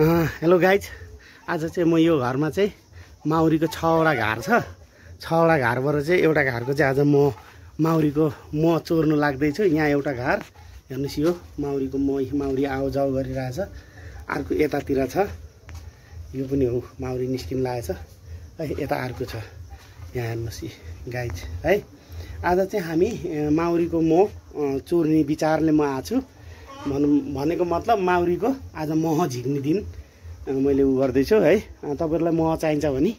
Hello guys, आज चाहिँ म यो घरमा चाहिँ माउरीको 6वटा घार छ। 6वटा घारबाट चाहिँ एउटा घरको चाहिँ आज म माउरीको मह चोर्नु लाग्दैछु। यहाँ एउटा घार हेर्नुहोस्, यो माउरीको माउरी आउ जाउ गरिरहेछ। अर्को यतातिर छ, यो पनि हो माउरी निस्किन लागेछ है। यता अर्को छ, यहाँ हेर्नुहोस् गाइज है। आज चाहिँ हामी माउरीको मह चोर्ने विचारले म आएको छु। भनेको मतलब माउरीको आज मह झिक्ने दिन मैले उ गर्दैछु है। तपाईँहरूलाई मह चाहिन्छ भने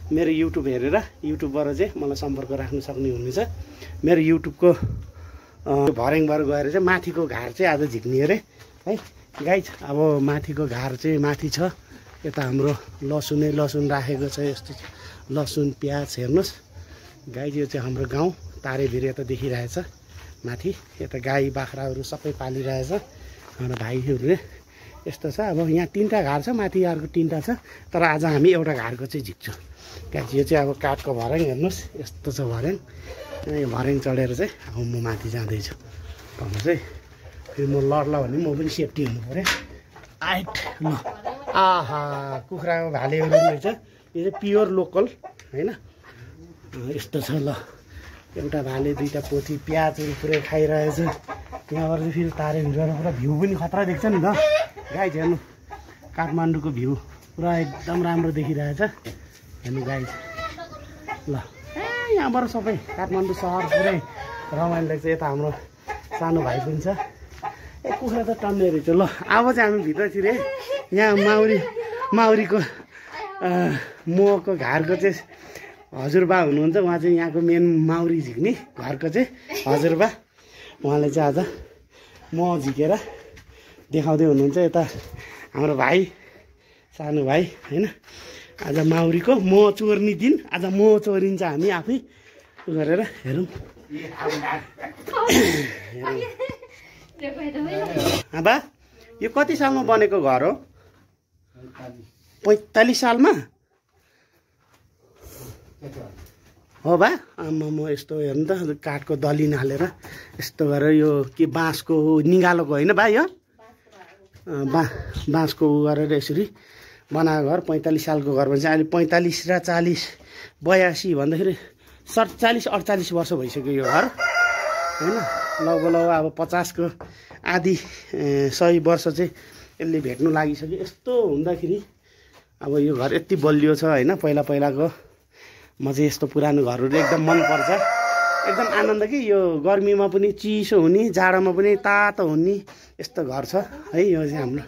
मेरो युट्युब हेरेर युट्युबबाट चाहिँ मलाई सम्पर्क राख्न सक्ने हुनुहुन्छ। मेरो युट्युबको भर्याङबाट गएर चाहिँ माथिको घार चाहिँ आज झिक्ने अरे है गाइज। अब माथिको घार चाहिँ माथि छ। यता हाम्रो लसुन राखेको छ, यस्तो लसुन प्याज हेर्नुहोस् गाइज। यो चाहिँ हाम्रो गाउँ तारेभिर यता देखिरहेछ माथि। यता गाई बाख्राहरू सबै पालिरहेछ हाम्रो भाइहरूले। यस्तो छ। अब यहाँ 3टा घार छ, माथि अर्को 3टा छ। तर आज हामी एउटा घरको चाहिँ झिक्छौँ गाइज। यो चाहिँ अब काठको भर्याङ हेर्नुहोस्, यस्तो छ भर्याङ। यो भर्याङ चढेर चाहिँ अब म माथि जाँदैछु भन्नु चाहिँ। फेरि म लड्ला भने म पनि सेफ्टी हुनु पऱ्यो। आइट ल, आहा कुखुराको भालेहरू रहेछ। यो चाहिँ प्योर लोकल होइन। यस्तो छ ल, एउटा भाले 2टा पोथी प्याजहरू पुरै खाइरहेछ। त्यहाँबाट चाहिँ फेरि तारेभिरबाट पुरा भ्यू पनि खतरा देख्छ नि त गाइज। हेर्नु काठमाडौँको भ्यू पुरा एकदम राम्रो देखिरहेछ। हेर्नु गाइज ल, यहाँबाट सबै काठमाडौँ सहर पुरै रमाइलो देख्छ। यता हाम्रो सानो भाइ पनि छ। कुखुरा त टन्ने रहेछ। ल अब चाहिँ हामी भित्रतिर यहाँ माउरीको महको घरको चाहिँ हजुरबा हुनुहुन्छ। उहाँ चाहिँ यहाँको मेन माउरी झिक्ने घरको चाहिँ हजुरबा। उहाँले चाहिँ आज मह झिकेर देखाउँदै हुनुहुन्छ। यता हाम्रो भाइ, सानो भाइ होइन। आज माउरीको मह चोर्ने दिन। आज मह चोरिन्छ हामी आफै गरेर। हेरौँ बा, यो कति सालमा बनेको घर हो? 45 सालमा हो बा? आमा म यस्तो हेर्नु त, काठको दलिन हालेर यस्तो गरेर यो के बाँसको निगालोको होइन बा? यो बाँसको उ गरेर यसरी बनाएको घर। 45 सालको घर भन्छ। अहिले 45 र 40 82 भन्दाखेरि 47-48 वर्ष भइसक्यो यो घर होइन। लगभग अब 50को आधी 100 वर्ष चाहिँ यसले भेट्नु लागिसक्यो। यस्तो हुँदाखेरि अब यो घर यति बलियो छ होइन। पहिलाको म चाहिँ यस्तो पुरानो घरहरू एकदम मनपर्छ। एकदम आनन्द कि यो गर्मीमा पनि चिसो हुने, जाडोमा पनि तातो हुने यस्तो घर छ है। यो चाहिँ हाम्रो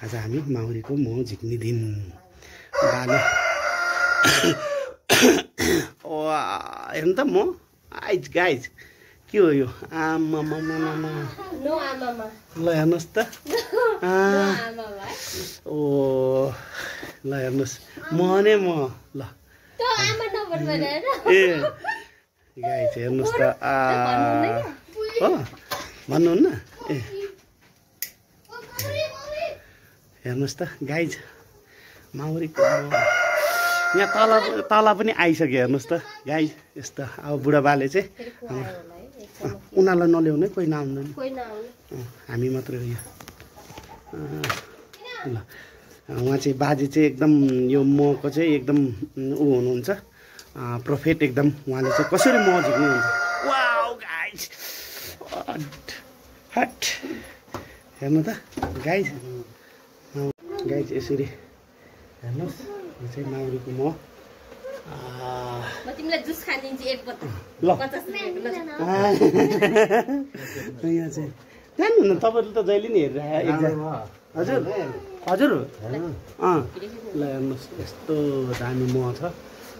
आज हामी माउरीको मह झिक्ने दिन बाले। हेर्नु त म आइज गाइज के हो यो? आमा ल हेर्नुहोस् त। ओ ल हेर्नुहोस्, मह नै मह। ल ए गाइज हेर्नुहोस् त। हो भन्नुहुन्न ए, हेर्नुहोस् त गाइज माउरीको यहाँ तल पनि आइसक्यो। हेर्नुहोस् त गाइज यस्तो। अब बुढाबाले चाहिँ उनीहरूलाई नल्याउने, कोही नआउँदैन, हामी मात्रै हो यो। ल उहाँ चाहिँ बाजे चाहिँ एकदम यो महको चाहिँ एकदम ऊ हुनुहुन्छ, प्रोफेट एकदम। उहाँले चाहिँ कसरी मह झिक्नुहुन्छ। वाउ गाइज हट हेर्नु त गाइज। गाइज यसरी हेर्नुहोस्, यो चाहिँ माउरीको मह। तिमीलाई जुस खानिन्छ एक बोतल ल यहाँ चाहिँ जान्नुहुन्न तपाईँले त जहिले नि हेरेर। हजुर हजुर ल हेर्नुहोस् यस्तो दामी मह छ,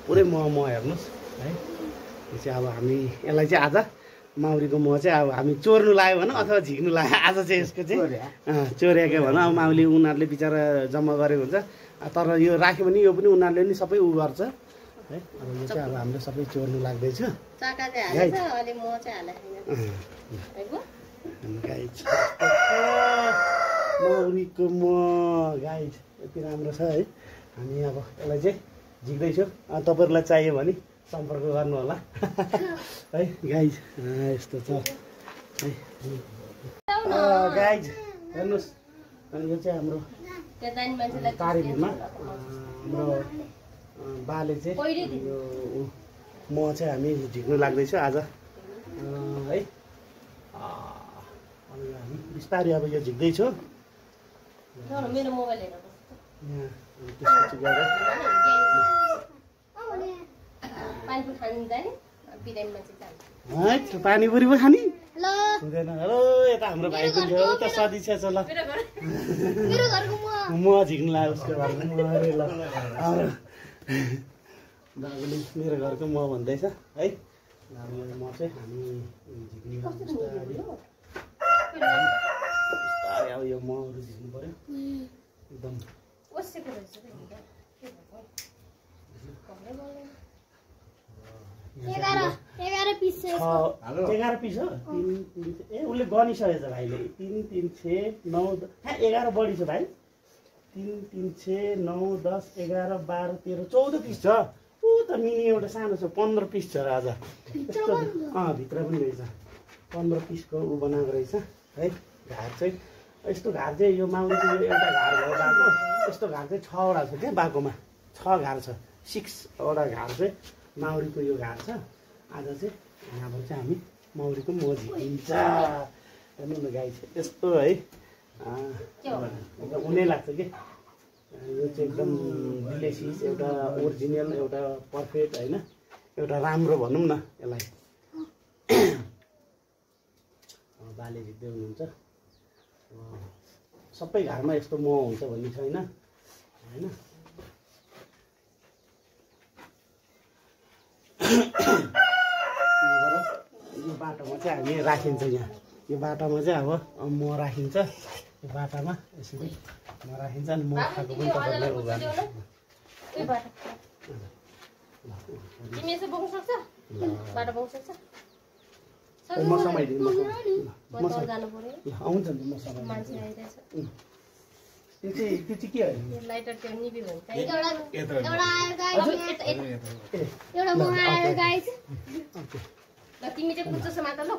पुरै मह हेर्नुहोस् है। यो चाहिँ अब हामी यसलाई चाहिँ आज माउरीको मह चाहिँ अब हामी चोर्नु लाग्यो भनौँ अथवा झिक्नु लाग्यो। आज चाहिँ यसको चाहिँ चोरेको भनौँ। अब माउली उनीहरूले बिचरा जम्मा गरेको हुन्छ। तर यो राख्यो भने यो पनि उनीहरूले नि सबै उ गर्छ है। अब यो चाहिँ अब हाम्रो सबै चोर्नु लाग्दैछ गाइज। माउरीको मह गाइज यति राम्रो छ है। हामी अब यसलाई चाहिँ झिक्दैछु। तपाईँहरूलाई चाहियो भने सम्पर्क गर्नु होला है गाइज। यस्तो छ है गाइज हेर्नुहोस्। यो चाहिँ हाम्रो तारिकमा हाम्रो बाले चाहिँ यो म चाहिँ हामी झिक्नु लाग्दैछु आज है। हामी बिस्तारै अब यो झिक्दैछु। मेरो मोबाइल हेर त्यसपछि गएर पानीपुरी पो खाने हुँदैन। हेलो यता हाम्रो भाइ पनि थियो उता सदिच्छा छ ल म झिक्नु लाग्यो उसको घरको अरे ल बाबुले मेरो घरको म भन्दैछ है। म चाहिँ हामी झिक्नु बिस्तारै अब यो महरू झिक्नु पर्यो एकदम 11 पिस हो। 11 पिस हो। ए उसले गनिसकेछ भाइले 3 3 6 9 11 बढी छ भाइ। 3 3 6 9 10 11 12 13 14 पिस छ। ऊ त मिनी एउटा सानो छ 15 पिस छ आज। यस्तो भित्र पनि रहेछ 15 पिसको ऊ बनाएको रहेछ है। घार चाहिँ यस्तो घार चाहिँ यो माउरीको यो एउटा घार भयो बाको। यस्तो घार चाहिँ 6 वटा छ क्या बाकोमा 6 घार छ 6 वटा घार चाहिँ माउरीको यो घार छ। आज चाहिँ यहाँबाट चाहिँ हामी माउरीको म झिकिन्छ। हेर्नु न गाई चाहिँ यस्तो है एकदम उनै लाग्छ कि यो चाहिँ एकदम डिलेसियस एउटा ओरिजिनल एउटा पर्फेक्ट होइन एउटा राम्रो भनौँ न यसलाई। बाले झिक्दै हुनुहुन्छ। सबै घरमा यस्तो मह हुन्छ भन्ने छैन होइन। यो बाटोमा चाहिँ हामी राखिन्छ यहाँ यो बाटोमा चाहिँ अब म राखिन्छ यो बाटामा यसरी म राखिन्छ अनि म खाएको पनि तपाईँलाई उ गर्नु म समाइदिनु आउँछ नि म समाइदिनु। त्यो चाहिँ के हो तिमी चाहिँ कुचो समात ल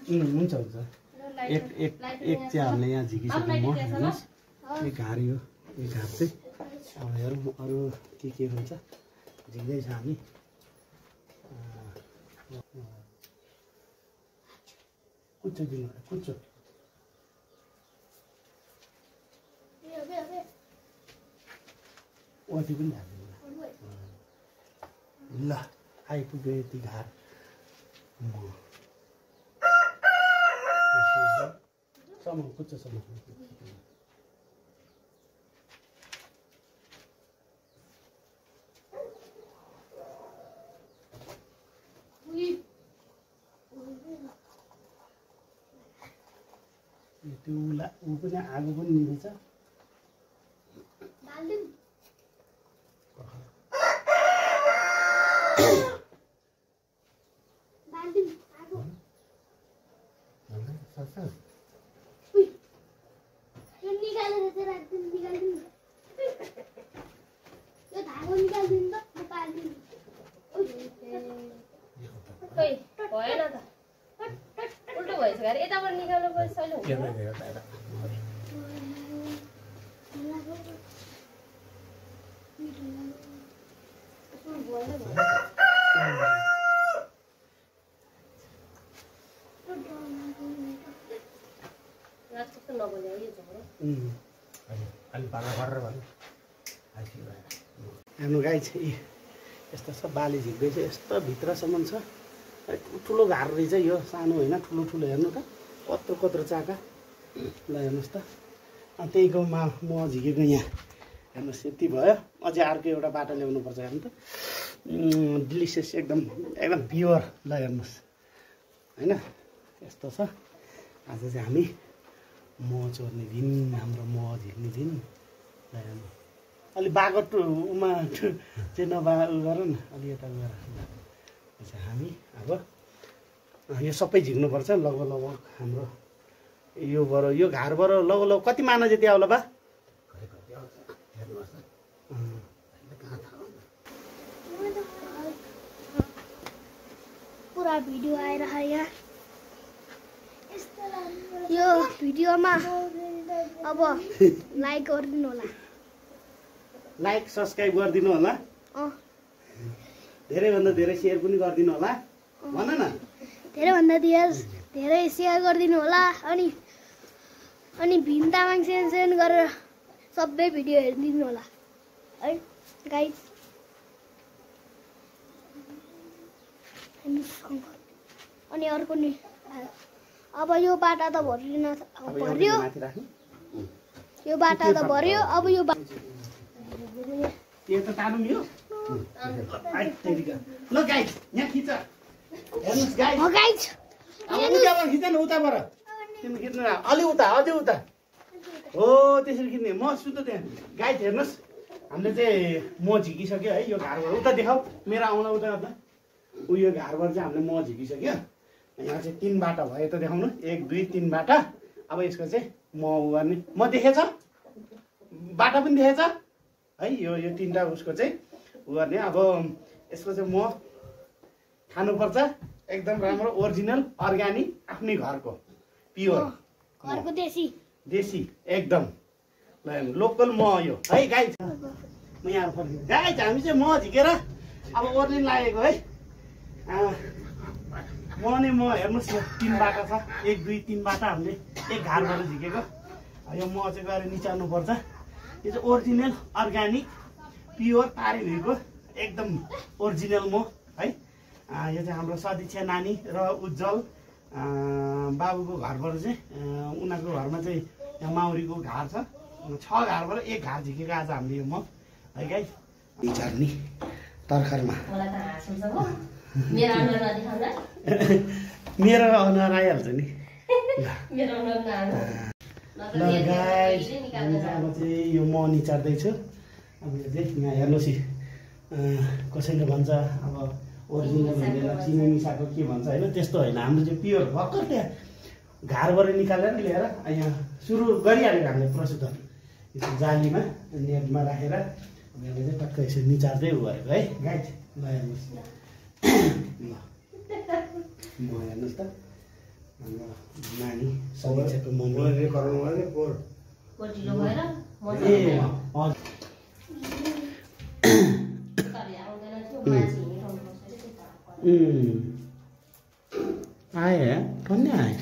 हुन्छ हुन्छ एक चाहिँ हामीले यहाँ झिकिसक्यौँ म हेर्नुहोस् यो घार यो घार चाहिँ अब हेरौँ अरू के हुन्छ झिक्दैछ हामी। कुच्चो दिनु कुच्चो ओटी पनि हाल्नु ल आइपुग्यो यति घार सम्म कुच्चो सम्म त्यो ऊ पनि आगो पनि निभेछ। भएन त उल्टो भएछ गाडी यताबाट निकाल्नु पर्छ सहिले हुन्छ। हेर्नु गाई चाहिँ यस्तो छ बाली झिक्दैछ यस्तो भित्रसम्म छ। ठुलो घार रहेछ यो सानो होइन ठुलो ठुलो हेर्नु त कत्रो कत्रो चाका ल हेर्नुहोस् त। त्यहीको म झिकेको यहाँ हेर्नुहोस् यति भयो। अझै अर्को एउटा बाटो ल्याउनुपर्छ हेर्नु त डिलिसियस एकदम एकदम प्योर ल हेर्नुहोस् होइन यस्तो छ। आज चाहिँ हामी मह चोर्ने दिन हाम्रो मह झिक्ने दिन ल हेर्नु अलि बागो उमा चाहिँ नबा उ गर न अलि यता गएर हामी अब यो सबै झिक्नुपर्छ लगभग हाम्रो योबाट यो घारबाट लगभग कति माना जति आउला बा पुरा भिडियो आइरह यहाँ यो भिडियोमा अब लाइक गरिदिनु होला लाइक सब्स्क्राइब गरिदिनु होला धेरैभन्दा धेरै सेयर पनि गरिदिनु होला भन न धेरैभन्दा धेरै सेयर गरिदिनु होला अनि भीम तामाङ सेन गरेर सबै भिडियो हेरिदिनु होला है गाइस अनि अर्को नि अब यो बाटा त भर्यो यो बाटा त भर्यो अब यो यो त तानु मियो ल गाइस यहाँ खिच हेर्नुस् गाइस अब उताबाट खिच न उताबाट तिमी खिच्नु अलि उता अझै उता हो त्यसरी खिच्ने म सुतो त्यहाँ गाइस हेर्नुहोस् हामीले चाहिँ म झिकिसक्यो है यो घारबाट उता देखाऊ मेरो आउँला उता उता यो घारबाट चाहिँ हामीले म झिकिसक्यो यहाँ चाहिँ 3 बाटा भयो त देखाउनु 1 2 3 बाटा अब यसको चाहिँ म गर्ने म देखेछ बाटा पनि देखेछ है यो 3टा उसको चाहिँ गर्ने अब यसको चाहिँ म खानुपर्छ एकदम राम्रो ओरिजिनल अर्ग्यानिक आफ्नै घरको प्योर घरको देशी एकदम लोकल म यो है गाइस म यहाँ फर्किनु गाइस हामी चाहिँ म झिकेर अब ओर्लिन लागेको है म हेर्नुहोस् यो 3 बाटा छ 1 2 3 बाटा हामीले एक घारबाट झिकेको यो म चाहिँ गएर निचाल्नुपर्छ यो चाहिँ ओरिजिनल अर्ग्यानिक प्योर तारे भुइँको एकदम ओरिजिनल म है यो चाहिँ हाम्रो सदिच्छा नानी र उज्जवल बाबुको घरबाट चाहिँ उनीहरूको घरमा चाहिँ यहाँ माउरीको घार छ 6 घारबाट 1 घार झिकेको आज हामीले यो म है गाइस निचार्ने तरकारमा मेरो अनुहार आइहाल्छ नि ल गाइस अब चाहिँ यो म निचार्दैछु अब यो चाहिँ यहाँ हेर्नुहोस् कसैले भन्छ अब ओरिजिनल भनेर चिनी मिसाएको के भन्छ होइन त्यस्तो होइन हाम्रो चाहिँ प्योर भर्खर त्यहाँ घारबाट निकालेर ल्याएर यहाँ सुरु गरिहालेको हामीले प्रस्तुत यो जालीमा नेटमा राखेर यसले चाहिँ टक्क यसरी निचार्दै गरेको है गाइस ल हेर्नुहोस् ल म हेर्नुहोस् त हाम्रो नानी सदिच्छाको मम्मी आए भन्ने आए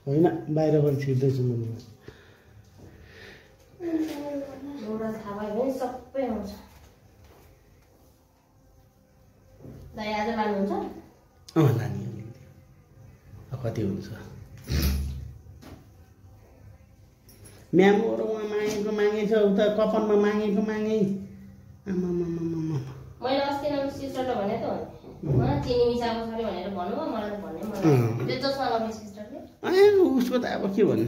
होइन बाहिरबाट छिर्दैछु म सबै आउँछ दाइ आज लानुहुन्छ लाने कति हुन्छ म्यामोरोमा मागेछ उता कपनमा मागेको मागे मैले अस्ति नम्बर सिस्टरले भने त चिनी मिसाएको छ भनेर भन्नुभयो मलाई त भन्ने त्यो जसमा लगाउने सिस्टरले उसको त अब के भन्ने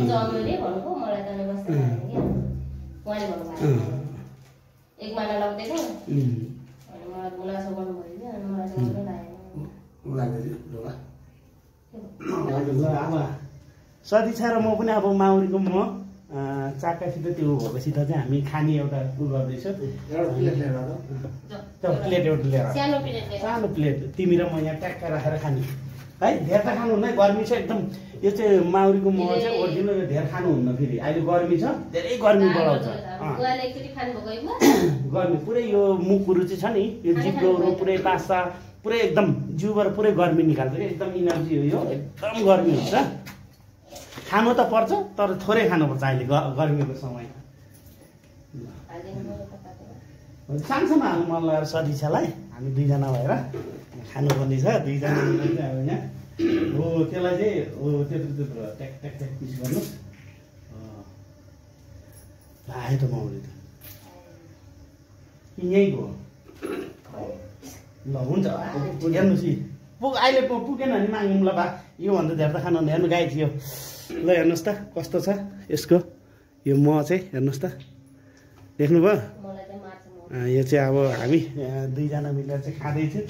जमले भन्नुभयो मलाई त बस्दै उहाँले भन्नुभयो एक महिना लाग्दैको अनि मलाई गुनासो गर्नुभयो कि अनि मलाई त अब सदिच्छा र म पनि अब माउरीको म चाकासित त्यो भएपछि त चाहिँ हामी खाने एउटा उ गर्दैछौँ प्लेट एउटा लिएर सानो प्लेट तिमी र म यहाँ ट्याक्क राखेर खाने है धेर त खानुहुन्न गर्मी छ एकदम यो चाहिँ माउरीको मह चाहिँ ओरिजिनल यो धेर खानुहुन्न फेरि अहिले गर्मी छ धेरै गर्मी बढाउँछ गर्मी पुरै यो मुखहरू चाहिँ छ नि यो जिब्रोहरू पुरै पास्ता पुरै एकदम जिउबाट पुरै गर्मी निकाल्छ कि एकदम इनर्जी हो यो एकदम गर्मी हुन्छ खानु त पर्छ तर थोरै खानुपर्छ अहिले गर्मीको समय सानोसानो हाल्नु मन लगाएर सदिच्छालाई हामी 2 जना भएर खानुपर्ने छ 2 जना चाहिँ अब यहाँ हो त्यसलाई चाहिँ हो त्यत्रो ट्याक ट्याक ट्याक पिस गर्नुहोस् आयो त माउरी त यहीँको ल हुन्छ हेर्नुहोस् अहिले पुगेन भने मागौँ ल बा योभन्दा धेरै त खानु हेर्नु गाई थियो ल हेर्नुहोस् त कस्तो छ यसको यो मह चाहिँ हेर्नुहोस् त देख्नुभयो यो चाहिँ अब हामी 2 जना मिलेर चाहिँ खाँदैछौँ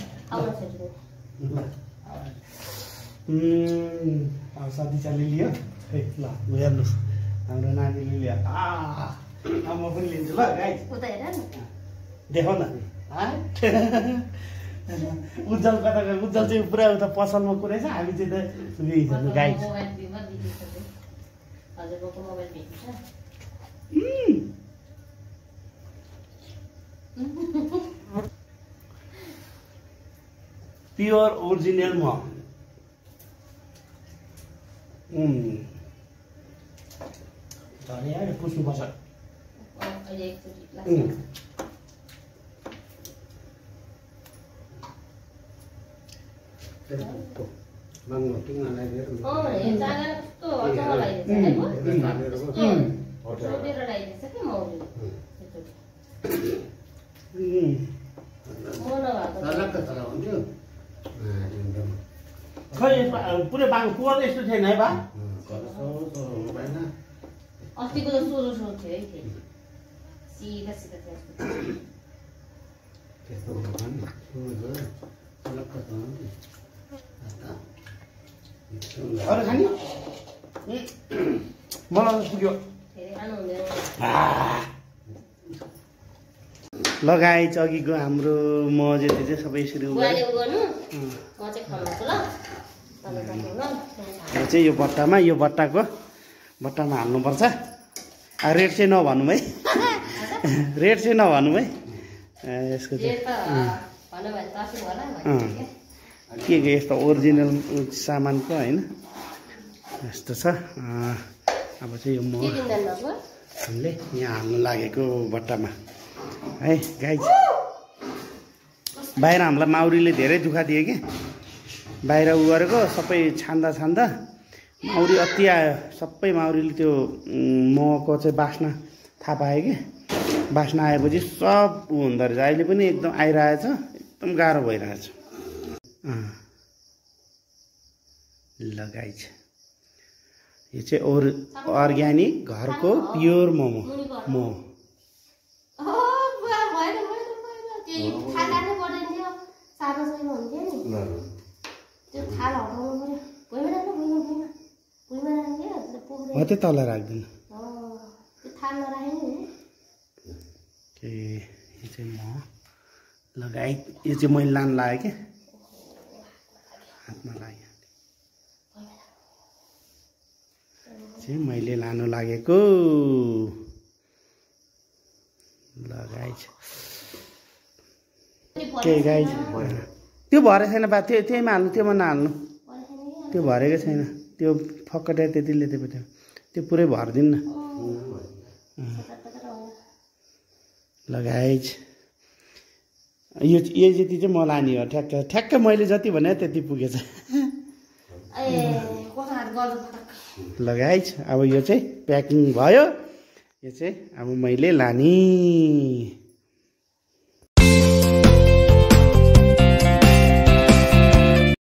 अब सदिच्छाले लियो है ल हेर्नुहोस् हाम्रो नानीले लियो अब म पनि लिन्छु ल गाई देखाउ न उज्जवल कता गयो उज्जवल चाहिँ पुरा उता पसलमा कुरै छ हामी चाहिँ त गाई हजुरको मोबाइल भेट्छ प्योर ओरिजिनल म धनिया पुस्नुपर्छ अहिले एकचोटि लाग्छ माग्नु टिङ्गालाई दिएर यो चाना कस्तो अचम्म लागिरहेछ सोधेर लगाइदिएछ कि मौरी म नभएको खै पुरै बाङ कुवा यस्तो थिएन है बा अस्तिको त सोझो थियो है फेरि सिधा सिधा त्यस्तो अरू खाने मलाई त पुग्यो फेरि खानु हुँदैन लगाएछ अघिको हाम्रो मजे चाहिँ सबै यसरी बुवाले उ गर्नु म चाहिँ खान्छु ल यो चाहिँ यो बट्टामा हाल्नुपर्छ रेट चाहिँ नभनौँ है रेट चाहिँ नभनौँ है यसको चाहिँ के यस्तो ओरिजिनल सामानको होइन यस्तो छ अब चाहिँ यो म हामीले यहाँ हाल्नु लागेको बट्टामा है गाई बाहिर हामीलाई माउरीले धेरै दुःख दियो कि बाहिर उ गरेको सबै छान्दा माउरी अति आयो सबै माउरीले त्यो मको चाहिँ बास्ना थाहा पायो कि बास्ना आएपछि सब उ हुँदो रहेछ अहिले पनि एकदम आइरहेछ एकदम गाह्रो भइरहेछ लगाइछ यो चाहिँ अर्ग्यानिक घरको प्योर मोमो मात्रै तल राख्दैन यो चाहिँ म लगाएँ यो चाहिँ मैले लानु लाग्यो क्या हातमा लाग्यो चाहिँ मैले लानु लागेको लगाइछ के गाई त्यो भरे छैन बा त्यहीमा हाल्नु त्योमा नहाल्नु त्यो भरेको छैन त्यो फक्कटे त्यतिले त्यो पुरै भरिदिनु न लगाइछ यो जति चाहिँ म लाने हो ठ्याक्क मैले जति भने त्यति पुगेछ लगाइछ अब यो चाहिँ प्याकिङ भयो यो चाहिँ अब मैले लाने